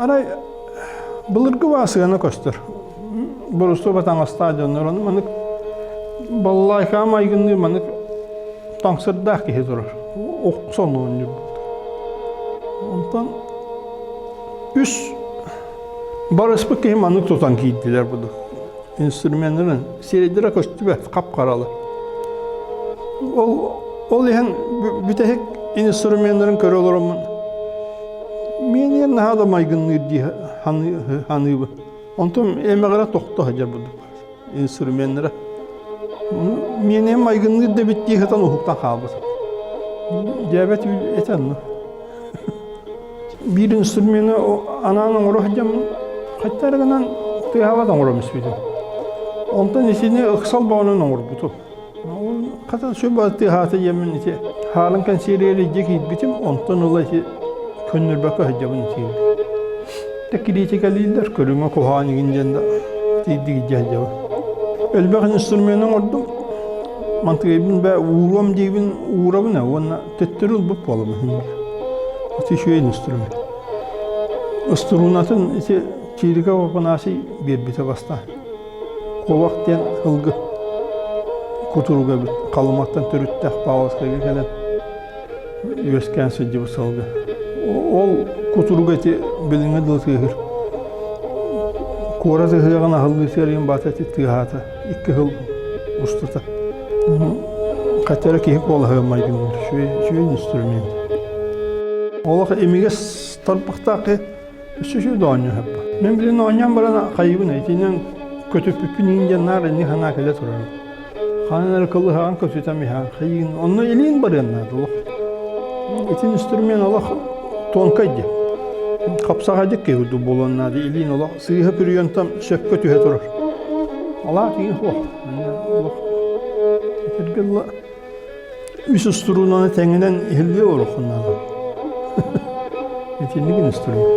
Арай былыргы баасыгана көстөр. Борустуоба таҥастаах дьоннор ону маннык балалайкаҕа майгынныыр маннык таҥсырдаах киһи турар. Охсон оонньуурбут. Онтон үс барыспыт киһи маннык тутан киирдилэр буду. Инструменнарын сирэйдэрэ көстүбэт хап-харалы. Ол ол иһэн бүтэһик инструменнарын көрө олороммун миэнигэр наһаа да майгынныыр дии саныыбын. Онтон эмэҕирэ тохто сылдьар бурдук инструменнара. Миэнигэр майгынныыр да эбит дии сытан уһуктан хаалбыт. Дьээбэт этэ онно. Биир инструмены анаан оҥоро сылдьаммын, хайта эрэ гынан тыаһаабат оҥором испитим. Онтон итини ыксал бөҕөнөн оҥорбутум. Хата сүр тыаһаата диэммин ити хаалан кэнсиэригэр илдьэ киирбитим, онтон ыла ити көннөрбөккө сылдьабын итиирбин. Тэ кириитикэлииллэр, көрүҥэ куһаҕан игин диэн да тиийдик илдьэ сылдьабын. Элбэх инструмены оҥордум. Мантыгайбын бээ ууруом диибин уурабын ээ уонна төттөрү ылбыт буолабын. Ити үчүгэй инструмент. Устуруунатын ити Чириков Афанасий биэрбитэ бастаан. Куобах диэн ылгы кутуруга эбит. Халыматтан төрүттээх Павловскайга кэлэн үөскээн сылдьыбыт сылгы. Ол кутуруга ити билиҥҥэ дылы тыаһыыр. Куорат ыһыаҕын аһыллыытыгар иһин баата ити тыаһаата. Икки сыл устата. Хотя эрэ киһи куолаһыан майгынныыр. Үчүгэй, үчүгэй инструмент. Олох имигэс тарбахтаах киһи өссө үчүгэй да оонньуу саппа. Мин билин оонньоон баран хайыбын итинэн көтүппүппүн иин диэн наар инник санаа кэлэ турар. Ханан эрэ кылыһаҕын көтүтэн иһэҕин хайыын онно илиин барыан наада олох. Итин инструмент олох тонкай диэн. Хапсаҕайдык киһи курдук буолуон наада илиин олох сыыһа бүрүйэн сөпкө түһэ турар. Алаат иин суох. Олох этэргэ дылы үс устуруунаны тэҥинэн иһиллиэ олороххун наада. Итинник инструмент.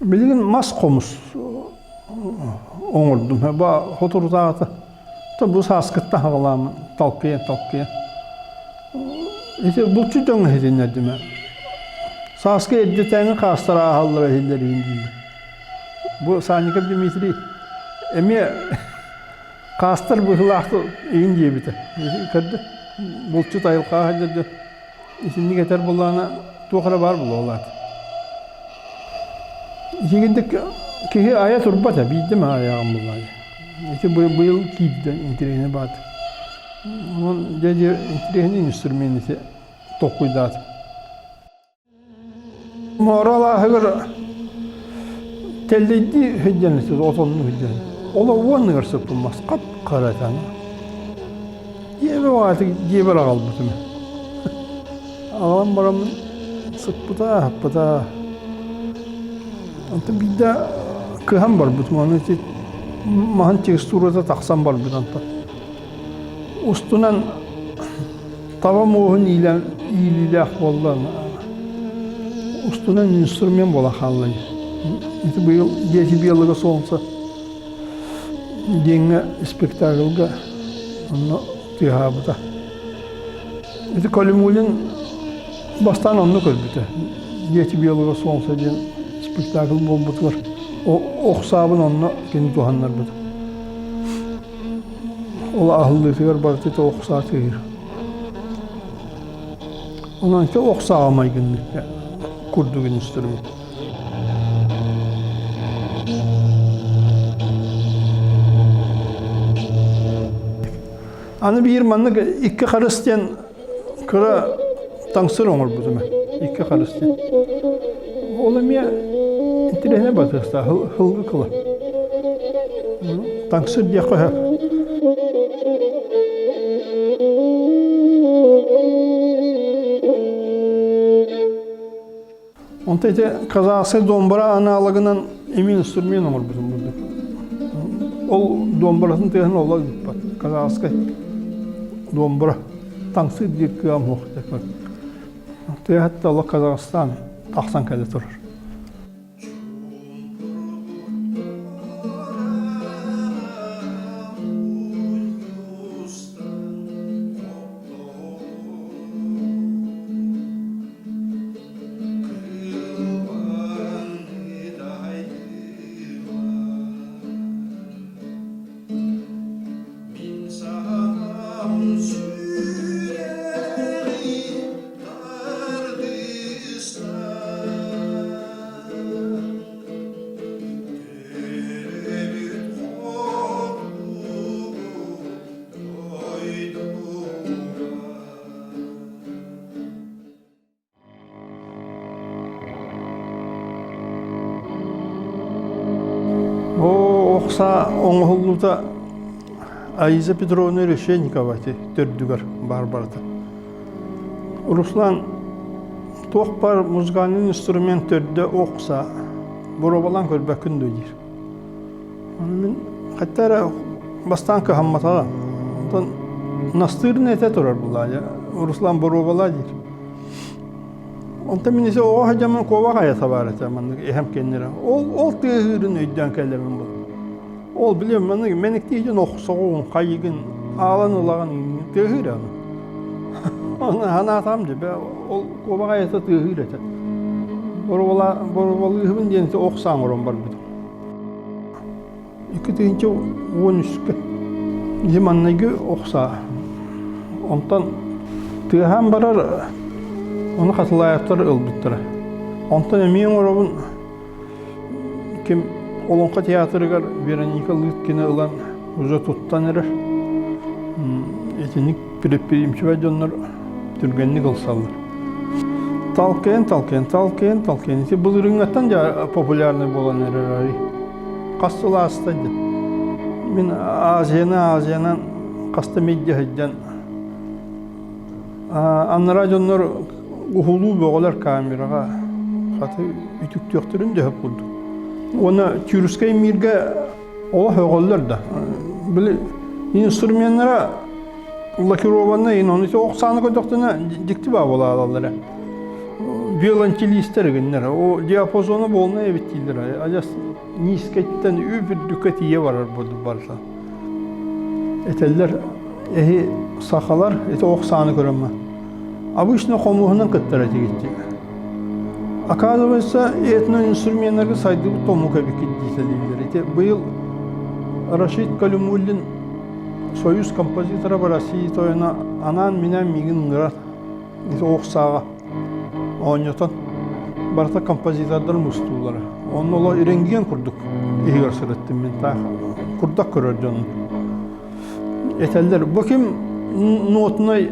Билигин мас хомус оҥордум. Ба соторутааҕыта бу сааскыттан саҕалааммын талкыйан-талкыйан. Ити булчут дьоҥҥо иһитиннэрдим. Сааскы эрдэтээҥи хаастар ааһаллара иһиллэр иһин дииллэр. Бу Санников Дмитрий эмиэ хаастар быһыылаах иһин диэбитэ. Көрдө, булчут айылҕаҕа сылдьар дьон Итинник этэр буоллаҕына, туох эрэ баар буолуо Итигинник киһи айа турбат ээ, биирдэ эмэ айаҕын буллаҕа. Ити быйыл киирдэ интэриэһинэй баат. Онон дьэ дьэ интэриэһинэй инструмент ити толкуйдаатым. Муора алааһыгар тэллэйдии сылдьан отоннуу сылдьан. Оло уонныгар сыппын мас хап-хара этэ. Дьиэбэр аҕаатык дьиэбэр аҕалбытым. Аҕалан бараммын сыппыта, аһаппыта. Онтон биирдэ кыһан барбытым, аны ити маһын текстурата тахсан барбыт онтон. Устунан таба муоһун иилэн иилиилээх буолла. Устунан инструмент буола хаалла. Ити быйыл Дети белого солнца диэҥҥэ спектакльга онно тыаһаабыта. Ити Калимулин бастаан онно көрбүтэ. Дети белого солнца диэн спектакль буолбутугар ох саабын онно кини туһаннарбыта. Ол аһыллыытыгар барыта ити ох саа тыаһыыр. Онон ити ох сааҕа майгыннык курдук инструмент. Аны биир маннык икки харыс диэн кыра таҥсыр оҥорбутум икки харыс диэн. Ол эмиэ интириэһинэй батыастаах һылгы кыла. Таҥсыр диэххэ сөп. Онто ити казахскай домбра аналогынан эмиэ инструмент оҥорбутум бурдук. Ол домбратын тыаһын олох ыыппат. Казахскай домбра таҥсыыр диир кыам суох. Тыаһатта олох Казахстан тахсан кэлэ турар. Мин санаам сүрэҕи тардыста Төрөөбүт хотугу дойдуга Оо, ох саа оҥоһуллуута Аиза Петровна Решетникова ити төрдүгэр баар барыта. Руслан туох баар музыкальный инструмент төрдө ох саа боруобалаан көрбөккүн дуо диир. Ону мин хатта эрэ бастаан кыһамматаҕа. Онтон настырный этэ турар булаа Руслан боруобалаа диир. Онтон мин ise оҕо сылдьаммын куобах айата баар этэ маннык эһэм кэннирэ. Ол ол тыаһыырын өйдөөн кэлэбин бу. Ол билиэм маннык мэниктиидин охсоҕун, хайыгын, аалан ылаҕын тыаһыыр аны. Оны ханаатам дьэ ол куобах айата тыаһыыр этэ. Боруобалыыһыбын диэн ох саан оҥорон барбытым. 2013-кэ дьэ маннайгы ох саа. Онтон тыаһаан барар ону Хатылаевтар ылбыттара. Онтон эмиэ оҥоробун ким Олоҥхо театрыгар Вероника Лыткина ылан уже туттан эрэр. Итинник предприимчивай дьоннор түргэнник ылсаллар. Талкыйан, талкыйан, талкыйан, талкыйан. Ити былырыыҥҥаттан дьэ популярный буолан эрэр арый. Хас сыл ааста дьэ. Мин Азияны Азиянан хаста мидьэ сылдьан анараа дьоннор уһулуу бөҕөлөр камераҕа хата үтүктүөхтэрин да сөп курдук. Уонна Тюркскай миргэ олох өҕөллөр да. Били инструменнара лакированный ону ох сааны көрдөхтүнэ дьикти баа буолаалаллара. Виолончелистэр гыннар. О диапазона буолна эбит дииллэр. Адьас низкэттэн үп үрдүккэ тиийэ барар буолду барыта. Этэллэр эһи сахалар ити ох сааны көрөммө. Обычно хомуһунан кыттар этигит Оказывается, этноинструменнарга сайдыбыт томук эбиккит диэтэлииллэр. Ити быйыл Рашид Калимуллин Союз композиторов России тойоно анаан-минээн миигин ыҥырар. Ити ох сааҕа оонньотон барыта композитордар мустуулара. Онно олох рентген курдук иһигэр сырыттым мин таах курдак көрөр дьонум. Этэллэр, бу ким нотнай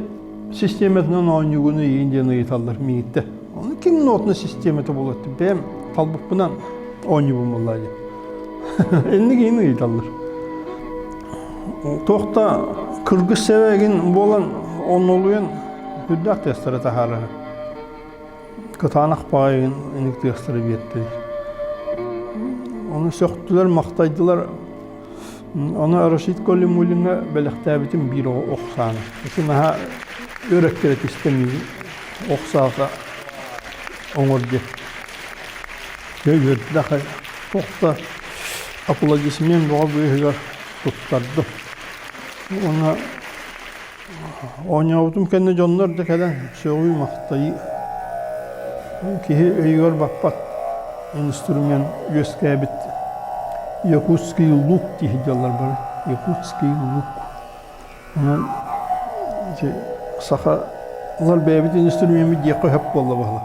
систиэмэтинэн оонньуугуну иин диэн ыйыталлар миигиттэн. Ону ким нотнай систиэмэтэ буолуо бэйэм талбыппынан оонньуубун буоллаа диэн. Инник иин ыйыталлар. Туох да кыргыс сэбэгин буолан оннолуйан үрдээх тыастары таһаарар. Кытаанах баҕайыгын инник тыастары биэртилэр. Ону сөхтүлэр, махтайдылар. Ону Рашид Колимуллиҥҥа бэлэхтээбитим биир ох сааны. Ити наһаа өр эккирэтистэ миигин ох саата оҥор диэн. Үөрдэх туох да аплодисмент бөҕө быыһыгар туттардым. Уонна оонньообутум кэннэ дьоннор да кэлэн сөҕүү-махтайыы киһи өйүгэр баппат инструмент үөскээбит якутский лук дии дьаллар бары якутский лук Онон ити сахалар бэйэбит инструмеммит диэххэ сөп буолла баһыла.